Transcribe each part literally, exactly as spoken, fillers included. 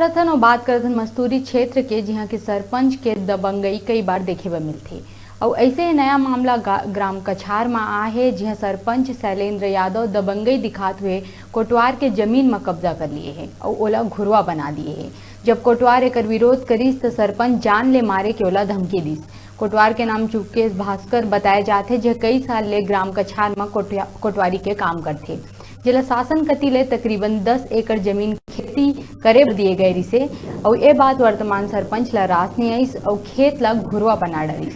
करत हन अउ बात करत हन मस्तूरी क्षेत्र के, जिहां के सरपंच के दबंगई कई बार देखे बर मिलथे। अउ ऐसे ही नया मामला गा-, ग्राम कछार म आए हे, जिहां सरपंच शैलेंद्र यादव दबंगई दिखात हुए कोटवार के जमीन म कब्जा कर लिए हे अउ ओला घुरवा बना दिए हे। जब कोटवार एकर विरोध करिस, त सरपंच जान ले मारे के ओला धमकी दिस। कोटवार के नाम चुकेश भास्कर बताए जाथे, जे कई साल ले ग्राम कछार म कोटिया-, कोटवारी के काम करथे, जेला शासन कति ले तकरीबन दस एकड़ जमीन खेती करे बर दिए गए रिसे, अउ ए बात वर्तमान सरपंच ला रास नइ आइस अउ खेत ला घुरवा बना डारिस।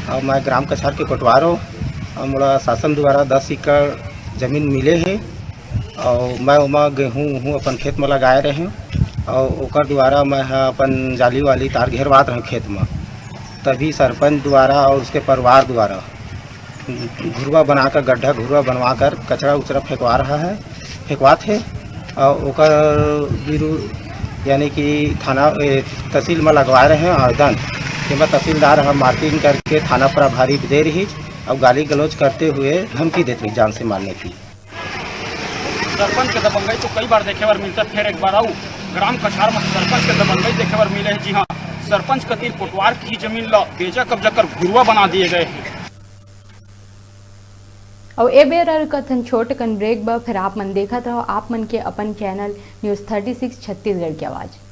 अउ मैं ग्राम कछार के कोटवार हूँ। अउ मोला शासन द्वारा दस एकड़ जमीन मिले हे, अउ मैं ओमा गेहूँ, उहूँ अपन खेत में लगाए रहे हूँ, अउ ओकर द्वारा मैं ह अपन जाली वाली तार घेरवात रहूँ खेत में। तभी सरपंच द्वारा और उसके परिवार द्वारा घुरवा बनाकर, गड्ढा घुरवा बनवाकर कचरा उचरा फेंकवा रहा है, फेंकवात हे। और ओकर विरुद्ध यानी कि थाना, ए, तहसील में लगवा रहे हैं आवेदन, जेमा तहसीलदार ह मारपीट करके थाना प्रभारी दे रही और गाली गलौज करते हुए धमकी देते रही जान से मारने की। सरपंच के दबंगई तो कई बार देखे बर मिलता, फिर एक बार अउ ग्राम कछार में सरपंच के दबंगई देखे बर मिले हे। जी हाँ, सरपंच कतिर कोटवार की जमीन ला बेजा कब्जा कर घुरवा बना दिए गए हैं। अउ ए बेरा रुकत हन छोट कन ब्रेक बर, फिर आप मन देखत रहो आप मन के अपन channel news thirty six Chhattisgarh की आवाज़।